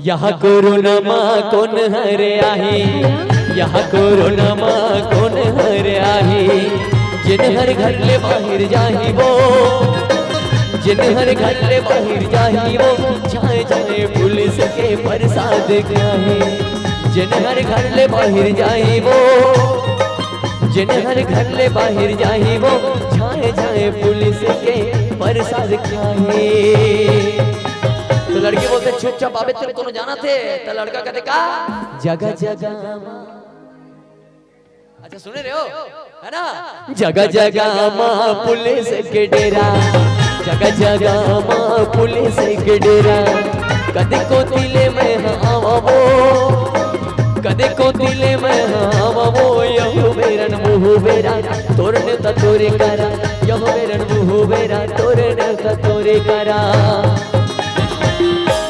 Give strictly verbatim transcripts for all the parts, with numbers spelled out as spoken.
यहाँ कोरोना मा कोन हरे आही, यहाँ कोरोना मा कोन हरे आही, जेन हर घर ले बाहिर जाही वो, जेन हर घर ले बाहिर जाही वो, जाए जाए पुलिस के प्रसाद खाही, जेन हर घर ले बाहिर जाही वो, जेन हर घर ले बाहिर जाही वो, जाए जाए पुलिस के प्रसाद खाही। तो लड़की बोलथे, "चुपचाप आबे, तेरे कोनो जानथे?" तो लड़का कथे, "का?" जगह जगह मा, अच्छा, सुने रहे हो, है ना? जगह जगह मा पुलिस के डेरा, जगह जगह मा पुलिस के डेरा। कदे कोती ले मैं हाँ आवा वो, कदे कोती ले मैं हाँ आवा वो, यहू बेरन मुहू बेरा, तोरने त तोरे करा, यहू बेरन मुहू बेरा, तोरने त तोरे करा।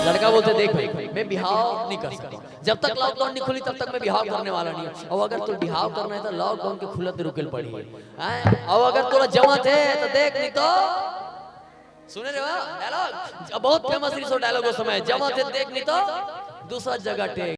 लड़का बोलथे, "देख भाई, मैं बिहाव नहीं कर सकता, जब तक लॉकडाउन नहीं खुली तब तक मैं बिहाव करने वाला नहीं हूँ। और अगर तू बिहाव करना है तो लॉकडाउन के खुलत रुके ल पड़ी है, हैं? और अगर तोला जमथे तो देख, नहीं तो सुने रहे हो डायलॉग, बहुत फेमस रहिस वो डायलॉग उस समय, "जमथे देख, नहीं तो दूसरा जगह टेक।"